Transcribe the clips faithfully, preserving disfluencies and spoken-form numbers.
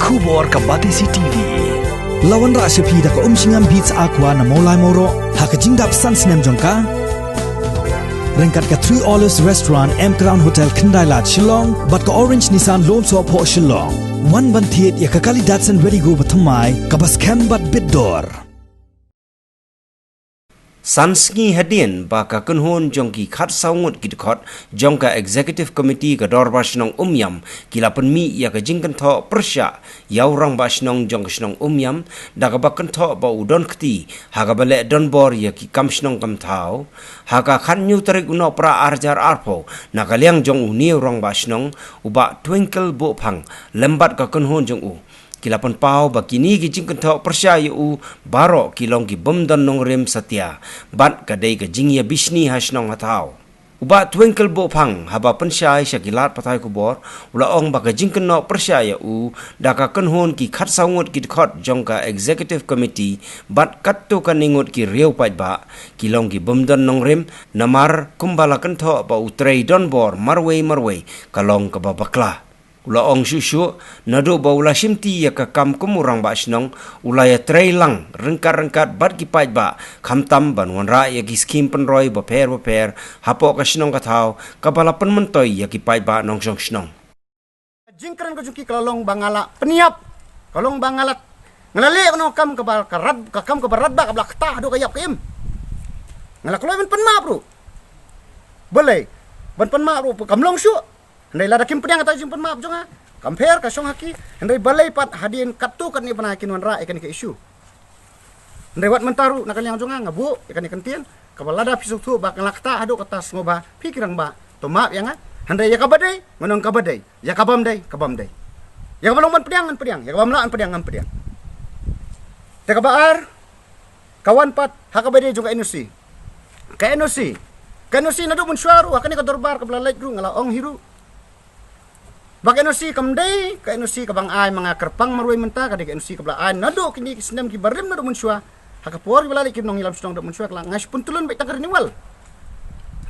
Khubor ka Batesi T V. La wanrah sha phi da ka Umshngam Beats Aqua na Mawlai Mawroh ha ka jingdap san snem jong ka. Ryngkat ka Three Olives Restaurant, M Crown Hotel, Khyndai Lad, Shillong, bad ka Orange Nissan Lum Sohphoh, Shillong. Wan ban thied ïa ka kali Datsun Redi-GO bathymmai kaba skhem bad bit dor. San sngi hadien ba ka kynhun jong ki khatsaw ngut ki dkhot jong ka Executive Committee ka Dorbar Shnong Umiam ki la pynmih ïa ka jingkynthoh pyrshah ïa u Rangbah Shnong jong ka shnong Umiam, da kaba kynthoh ba u don kti ha kaba leh donbor ïa ki kam shnong kam thaw. Ha ka khathynñiew tarik u Nohprah arhajar arphew, na ka liang jong une u Rangbah Shnong, u Bah Twinkle Buhphang, lem bad ka kynhun jong u, ki la pynpaw ba kine ki jingkynthoh pyrshah ïa u baroh ki long ki bym don nongrim satia, bad ka dei ka jingïabishni ha shnong ha thaw. U Bah Twinkle Buhphang, haba pynshai sha ki lad pathai khubor, u la ong ba ka jingkynthoh pyrshah ïa u da ka kynhun ki khatsaw ngut ki dkhot jong ka Executive Committee bad katto katne ngut ki riew paidbah, ki long ki bym don nongrim, namar kumba la kynthoh ba u trei donbor marwei marwei ka long kaba bakla. U la ong shuh shuh, naduh ba u la shimti ïa ka kam kum u Rangbah Shnong, u la ïatrei lang ryngkat ryngkat bad ki paidbah, khamtam ban wanrah ïa ki skhim pynroi bapher bapher hapoh ka shnong ka thaw, kaba la pynmyntoi ïa ki paidbah nongshong shnong. Jingkren ka jong ki ka la long ba nga la pynïap, ka long ba nga la, nga la leh kano ka kam kaba ka rat, ka kam kaba rat ba kaba la ktah haduh ka ïap ka im. Nga la kloi ban pynmap ruh. Balei ban pynmap ruh, kam long shuh. Hynrei lada kim pdiang kata ka jingpynmap jong nga, kam pher ka shong ha ki. Hynrei balei pat hadien katto katne bnai kin wanrah ïa kane ka issue. Hynrei wat mynta ruh na ka liang jong nga, nga buh ïa kane ka ktien kaba lada phi sngewthuh ba nga la ktah haduh katta, sngewbha phi ki rangbah to map ïa nga. Hynrei ïa kaba dei ngan ong kaba dei, ïa kabym dei kabym dei. Ïa kaba long ban pdiang ngan pdiang, ïa kabym lah ban pdiang ngan pdiang. Te kaba ar, ka wan pat ha kaba dei jong ka N O C. Ka N O C, ka N O C naduh mynshuwa ruh ha kane ka dorbar kaba la leit ruh nga la ong hi ruh ba ka N O C kam dei ka N O C kaba nga ai ma nga kyrpang marwei mynta, ka dei ka N O C kaba la ai naduh kine ki snem kiba rim naduh mynshuwa. Ha ka por kiba la leit ki nongïalam shnong naduh mynshuwa, ka la, nga shu pyntylun beit tang ka renewal.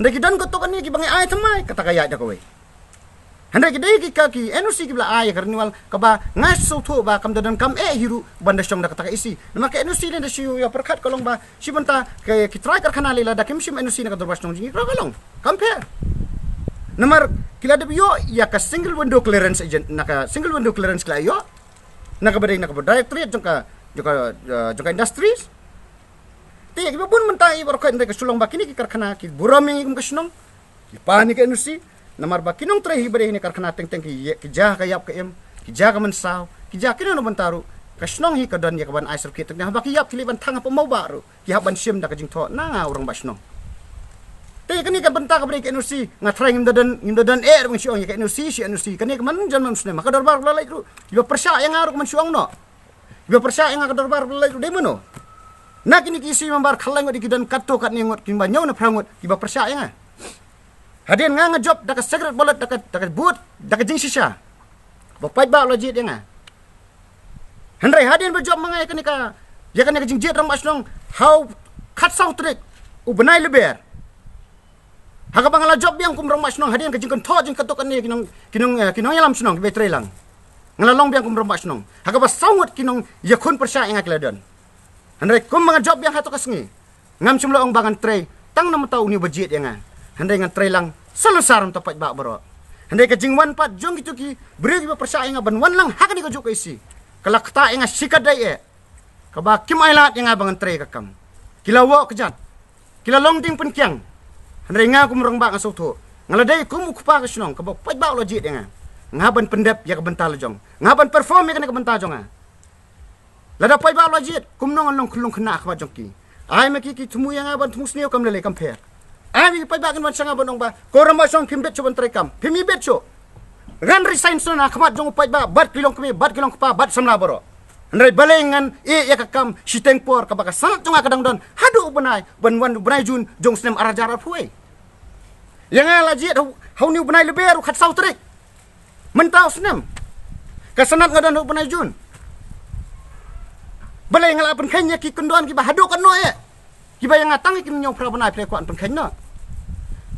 Hynrei ki don katto katne kiba nga ai thymmai, kata ka ïaid da kawei. Hynrei ki dei ki, ka, ki N O C kiba la ai ïa ka renewal kaba nga sngewthuh ba kam da donkam eh hi ruh ban da shong da kata ka E C. Namar ka N O C lei da shu ïa pyrkhat ka long ba shi bynta ki, ki trai karkhana lei lada kim shim N O C na ka dorbar shnong jong ngi, ka long kam pher. Namar ki la dep ïoh ïa ka single window clearance agent, na ka single window clearance ki la ïoh na kaba dei na kaba directorate jong ka, jong ka, eh, jong ka industries. Te ïa kiba bun mynta i baroh khoit hynrei ka shu long ba kine ki karkhana ki burom ïa ngi kum ka shnong, ki pan ïa ka N O C. Namar ba ki nongtrei hi ba dei hi na karkhana teng teng ki, ki jia ka ïap ka im, ki jia ka mynsaw, ki jia kino kino bynta ruh. Ka shnong hi ka don ïa kaban ai certificate teng teng, haba ki ïap ki leit ban thang hapoh mawbah ruh ki hap ban shim da ka jingthoh na nga u rangbah shnong. Te ïa kane ka bynta kaba dei ka N O C nga tharai ngim da don, ngim da don eh ruh ban shu ong ïa ka N O C shi N O C. Kane ka man jan man snem ha ka dorbar kaba la leit ruh iba pyrshah ïa nga ruh ka man shu ong noh. Iba pyrshah ïa nga ka dorbar kaba la leit ruh dei mano? Na kine ki issue member khalai ngut, ki don katto katne ngut, kiba hynñiew ne phra ngut kiba pyrshah ïa nga. Hadien nga nga jop da ka secret ballot, da ka, da ka vote, da ka jingshisha ba u paidbah u la jied ïa nga. Hynrei hadien ba jop ma nga ïa kane ka, ïa kane ka jingjied rangbah shnong ha u khatsaw tarik u bnai Lber, ha kaba nga la jop biang kum rangbah shnong, hadien ka jingkynthoh jingkyntok kane ki nong, ki nong, eh, ki nongïalam shnong kiba trei lang, nga la long biang kum rangbah shnong. Ha kaba saw ngut ki nongïakhun pyrshah ïa nga ki la don. Hynrei kum ba nga jop biang ha kato ka sngi, ngam shym la ong ba ngan trei tang na bynta une uba jied ïa nga. Hynrei ngan trei lang salonsar na bynta u paidbah baroh. Hynrei ka jingwan pat jong kito ki briew kiba pyrshah ïa nga ban wan lang ha kane kajuh ka E C, ka la ktah ïa nga shikatdei eh, kaba kim ailad ïa nga ba ngan trei ka kam. Ki la wah kjat, ki la long ding pynkiang. Hynrei nga kum rangbah nga sngewthuh, nga la dei kum u kpa ka shnong kaba u paidbah u la jied ïa nga. Nga ban pyndep ïa ka bynta la jong, nga ban perform ïa kane ka bynta jong nga. Lada u paidbah u la jied, kumno ngan long khyllung khynnah ha khmat jong ki? Ai ma ki ki thmu ïa nga ban thmu sniew, kam lei lei kam pher. Ai ma ki paidbah kin wan sha nga ban ong ba, ko rangbah shnong phim bit shuh ban trei kam, phim ïa bit shuh. Ngan resign shuh na khmat jong u paidbah bad ki longkmie bad ki longkpa bad samla baroh. Hynrei balei ngan ïeh ïa ka kam shiteng por kaba ka sanad jong nga ka dang don haduh u bnai, ban wan u bnai Jun jong u snem arhajar arphew wei. Ïa nga la jied ha u, ha une u bnai Lber u khatsaw tarik mynta u snem. Ka sanad nga don ha u bnai Jun. Balei nga la pynkheiñ ïa ki kyndon kiba haduh katno eh, kiba ïa nga tang ïa ki hynñiew phra bnai phi la kwah ban pynkheiñ noh?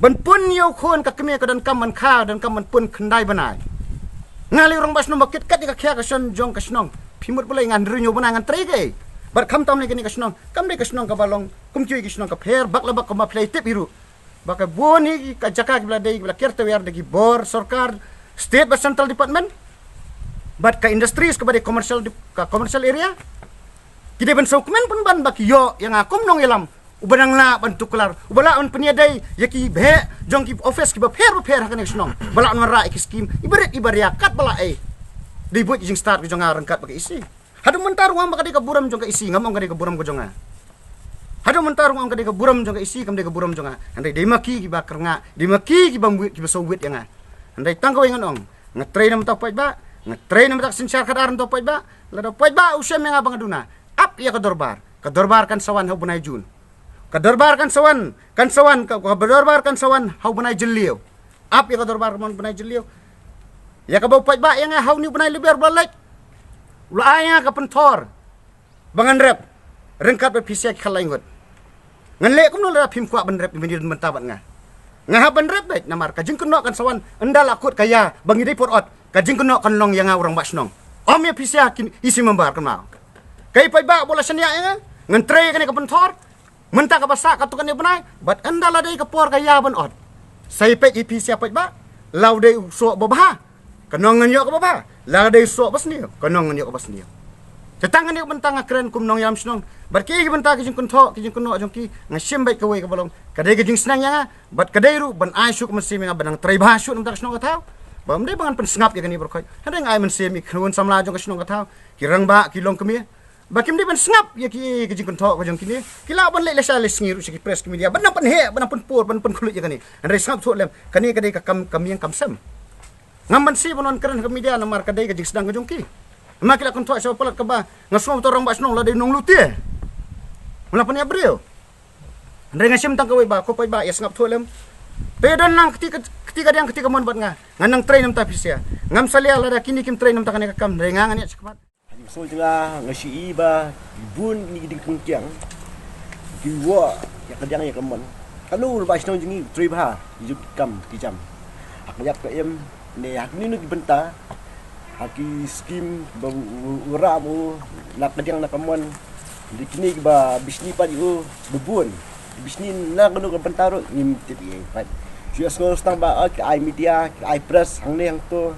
Ban pun ïa u khun ka kmie ka donkam ban kha, donkam ban pun khyndai bnai. Nga lei u rangbah shnong ba kit kat ïa ka khia ka shon jong ka shnong. Phi mut balei? Ngan riew hynñiew bnai ngan trei kaei? Bad khamtam lei kane ka shnong kam dei ka shnong kaba long kum kiwei ki shnong ka pher bak la bak kumba phi la tip hi ruh. Ba ka bun hi ka jaka kiba la dei, kiba la ker tawiar da ki bor sorkar, state bad central department, bad ka industries kaba dei commercial dep-, ka commercial area. Ki dei ban sngewkmen pynban ba ki ïoh ïa nga kum nongïalam uba dang lah ban tuklar, uba lah ban pynïadei ïa ki bheh jong ki office kiba pher ba pher ha kane ka shnong, ba lah ban wanrah ïa ki skim iba rit iba ria kat ba lah ei. Dei buit jingstad ka jong nga ryngkat bad ka E C. Haduh mynta ruh ngam ong ba ka dei ka burom jong ka E C, ngam ong ka dei ka burom ka jong nga. Haduh mynta ruh ngam ong ka dei ka burom jong ka E C, kam dei ka burom jong nga. Hynrei dei ma ki kiba kyrngah, dei ma ki kiba mut, kiba sngewwit ïa nga. Hynrei tang kawei ngan ong, nga trei na bynta u paidbah, nga trei na bynta ka synshar khadar na bynta u paidbah. Lada u paidbah u shem ïa nga ba nga duna, ap ïa ka dorbar. Ka dorbar kan sa wan ha u bnai Jun. Ka dorbar kan sa wan, kan sa wan, ka, ka dorbar kan sa wan ha u bnai Jylliew. Ap ïa ka dorbar kan wan bnai Jylliew. Ïa kaba u paidbah ïa nga ha une u bnai Lber ba la leit, u la ai ïa nga ka pynthor ba ngan rep ryngkat bad phi sha ki khatlai ngut. Ngan leh kumno lada phim kwah ban rep ïa mynta, bad nga, nga hap ban rep beit namar ka jingkynnoh kan sa wan ynda la kut ka ïa ba ngi dei por ot. Ka jingkynnoh kan long ïa nga u rangbah shnong, ym ïa phi sha ki E C member, kynmaw. Kaei paidbah ba la shaniah ïa nga, ngan trei kane ka pynthor. Mynta kaba sah katto katne bnai, bad ynda la dei ka por ka ïa ban ot, sa ïa peit ïa phi sha paidbah. La u dei u soh ba bha, ka nong ngan ïoh kaba bha. La dei u soh ba sniew, ka nong ngan ïoh kaba sniew. Te tang kane ka bynta nga kren kum nongïalam shnong. Bad kiei ki bynta ki jingkynthoh ki jingkynnoh jong ki, nga shim beit kawei kaba long ka dei ka jingsneng ïa nga. Bad ka dei ruh ban ai shuh ka mynsiem ïa nga ban nang trei bha shuh na bynta ka shnong ka thaw. Ba ym dei ba ngan pynsngap ïa kane baroh khoit. Hynrei nga ai mynsiem ïa ki khun samla jong ka shnong ka thaw, ki rangbah, ki longkmie, ba kim dei ban sngap ïa ki, ki jingkynthoh ka jong kine. Ki lah ban leit lashai lashisngi ruh sha ki press, ki media, ban nang pynheh, ban nang pynpur, ban pynkhluit ïa kane. Hynrei sngap thuh lem, kane ka dei ka kam, ka miang kam sem. Ngam banse ban wan kren ha ka media namar ka dei ka jingsdang ka jong ki. Namar ki la kynthoh sha palat kaba nga sngew ba uto u rangbah shnong la dei u nonglute, u la pynïap briew. Hynrei nga shim tang kawei ba ko paidbah ïa sngap thuh lem. Te don lang kti ka, kti kadiang kti kamon bad nga. Ngan nang trei na bynta phi sha. Ngam salia lada kine kim trei na bynta kane ka kam, hynrei nga ngan ïaid shakhmat. Sngewbha nga shu i ba ki bun kine ki diengphung kiang ki wad ïa ka diang ïa ka mon. Katno u rangbah shnong jong ngi u trei bha ïa ki kam ki jam ha ka ïap ka im ne ha kine kine ki bynta, ha ki skim ba u, u, u ram u na ka diang na ka mon. Dei kine kiba bishni pat ïa u ba bun, bishni na kano ka bynta ruh ngim tip ïa pat. Shu ïa sngew tang ba, oh, ki ai media, ki ai press hangne hangto.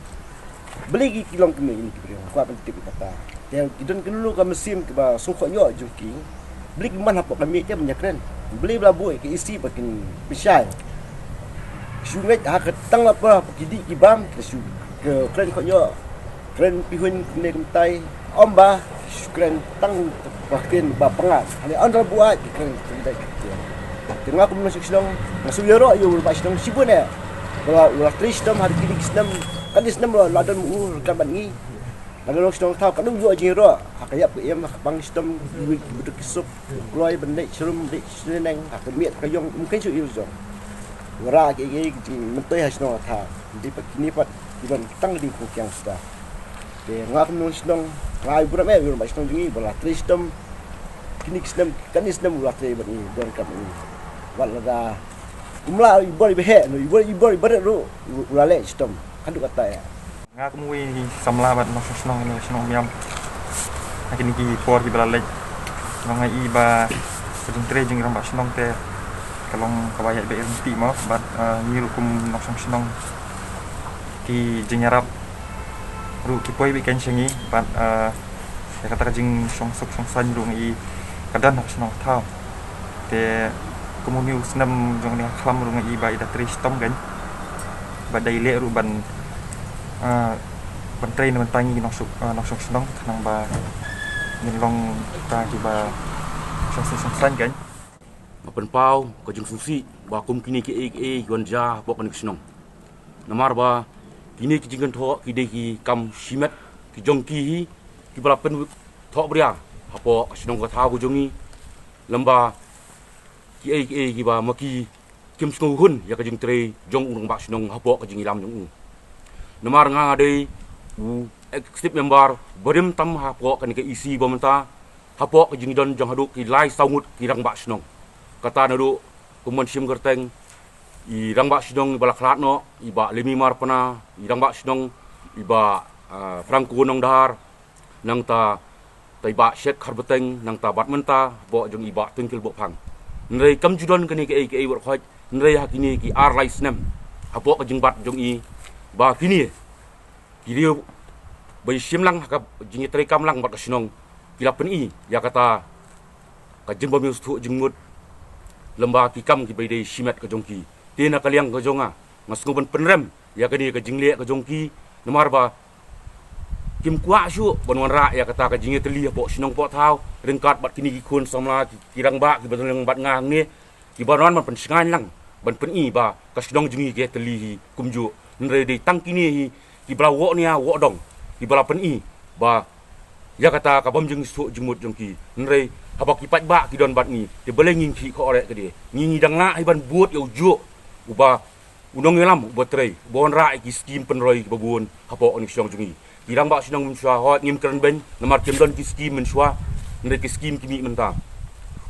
Balei ki, ki long kumne, ine ki briew, kwah ban tip ïa kata. Te ki don kano ka mynsiem kiba sngewkhohñioh jong ki. Balei ki man hapoh ka miej te ban ïakren. Balei ba la buh ïa ka E C ba kin pynshai. Shu ngeit ha ka tang la pa ki dih ki bam, ki shu kren khohñioh, kren pihuiñ kumne kumtai. Ym ba shu kren tang ba ktien ba pyngngad. Hynrei ynda la buaid ki kren kumtai ki ktien. Te nga kum u nongshong shnong nga shu ïaroh ïa u rangbah shnong shibun eh. Ba la, u la trei shitom ha kine ki snem, kane snem la, la don u ryngkat bad ngi. Nga nong shnong thaw, katno u ïoh jingïaroh ha ka ïap ka im, ha ka pang shitom, iwei ki bynta ki suk, kloi ban leit sharum, leit shaneng, ha ka miet ka ïong, ym khein shuh ïa u jong. Wanrah kiei kiei ki jingmyntoi ha shnong thaw. Dei pat kine pat ki don tang ka diengphung kiang shuh. Te nga kum u nong shnong, nga ai burom eh ïa u rangbah shnong jong ngi ba la trei shitom. Kine ki snem, kane snem u la trei bad ngi, don kam ngi. Wat lada um lah i bor i ba heh, i bor i bor i ba rit ruh u la leh shitom. Kan dei kata ïa. Nga kum uwei u samla bad nongshong shnong ha kane ka shnong Umiam, ha kine ki por kiba la leit, nga i ba ka jingtrei jong i rangbah shnong te ka long kaba ïaid beit ryntih mo, bad, eh, ngi ruh kum nongshong shnong ki jingïarap ruh ki poi beit kein sha ngi, bad, eh, ïa kata ka jingshongsuk shongsaiñ ruh nga i ka don ha ka shnong thaw. Te kum une u snem jong kane ka khlam ruh nga i ba i da trei shitom kein. Bad da i leh ruh ban, ah, ban trei na bynta ngi ki nongshong, ah, nongshong shnong khnang ba ngin long kita kiba shongsuk shongsaiñ kein. Nga pynpaw ka jingsngewsih ba kum kine kiei kiei ki wan jia hapoh kane ka shnong. Namar ba kine ki jingkynthoh ki dei ki kam shimet ki jong ki hi, kiba la pynthoh bria hapoh ka shnong ka thaw ka jong ngi. Lem ba kiei kiei kiba ma ki kim sngewhun ïa ka jingtrei jong u rangbah shnong hapoh ka jingïalam jong u. Namar nga nga dei u executive member ba rim tam hapoh kane ka E C ba mynta, hapoh ka jingdon jong haduh ki lai saw ngut ki rangbah shnong. Kata naduh kum ban shim kyrteng i rangbah shnong iba la khlad noh, i Bah Lemi Marpna, i rangbah shnong I Bah, ah, Franco Nongdhar, nangta, ta i Bah Shet Kharbeteng, nangta bad mynta, hapoh jong i Bah Twinkle Bohphang. Hynrei kam ju don kane kaei kaei wat khoit, hynrei ha kine ki ar lai snem, hapoh ka jingbat jong i, ba kine, ki riew, ba i shim lang ha ka jingïatreikam lang bad ka shnong, ki la pyni, ïa kata, ka jingbym ïoh sngewthuh jingmut, lem bad ki kam kiba i dei shimet ka jong ki. Te na ka liang ka jong nga, nga sngew ban pynrem, ïa kane ka jingleh ka jong ki, namar ba, kim kwah shuh, ban wanrah, ïa kata ka jingïatylli hapoh shnong poh thaw, ryngkat bad kine ki khun samla, ki, ki rangbah, kiba don lang bad nga hangne, kiba wan ban pynshngaiñ lang, ban pyni ba, ka shnong jong ngi ka ïatylli hi, kumjuh, hynrei dei tang kine hi, kiba la woh nia, woh dong, kiba la pyni, ba, ïa kata ka bym ju sngewthuh jingmut jong ki, hynrei, haba ki paidbah ki don bad ngi, te balei ngin khih khohreh ka dei, ngi ngi dang lah hi ban bud ïa u juh, uba, u nongïalam, uba trei, uba wanrah ïa ki skim pynroi kiba bun, hapoh kane ka shnong jong ngi. Ki rangbah shnong mynshuwa, hooid ngim kren beiñ, namar kim don ki skim mynshuwa, hynrei ki skim ki mih mynta.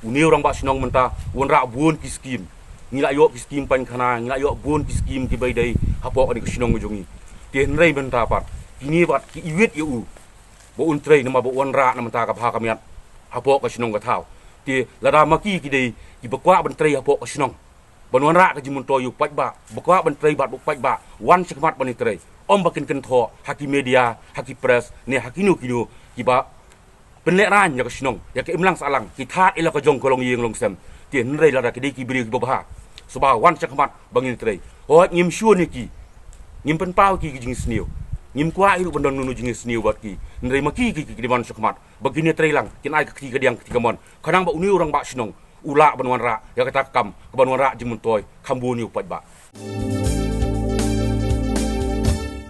Une u rangbah shnong mynta, u wanrah bun ki skim. Ngi la ïoh ki skim painkhana, ngi la ïoh bun ki skim kiba i dei, hapoh kane ka shnong jong ngi. Te hynrei mynta pat, kine pat, ki iwit ïa u. Ba un trei namar ba u wanrah na mynta ka bha ka miat. Hapoh ka shnong ka thaw. Te lada ma ki ki dei, kiba kwah ban trei hapoh ka shnong. Ban wanrah ka jingmyntoi ïa u paidbah, ba kwah ban trei bad u paidbah, wan shakhmat ban ïatrei. Ym ba kin kynthoh, ha ki media, ha ki press, ne ha kino kino, kiba pynlehraiñ ïa ka shnong, ïa ka imlang sahlang, ki thad ïa la ka jong ka longïing longsem. Te hynrei lada ki dei ki briew kiba bha. Sngewbha wan shakhmat, ba ngin trei. Hooid ngim shu ne ki. Ngim pynpaw ki ki jingsniew. Ngim kwah ïa ruh ban don kano kano jingsniew bad ki. Hynrei ma ki ki ki dei wan shakhmat. Ba kin ïatrei lang, kin ai ka kti kadiang kti kamon. Khnang ba une u rangbah shnong. U lah ban wanrah, ïa kata ka kam, ka ban wanrah jingmyntoi, kham bun ïa u paidbah.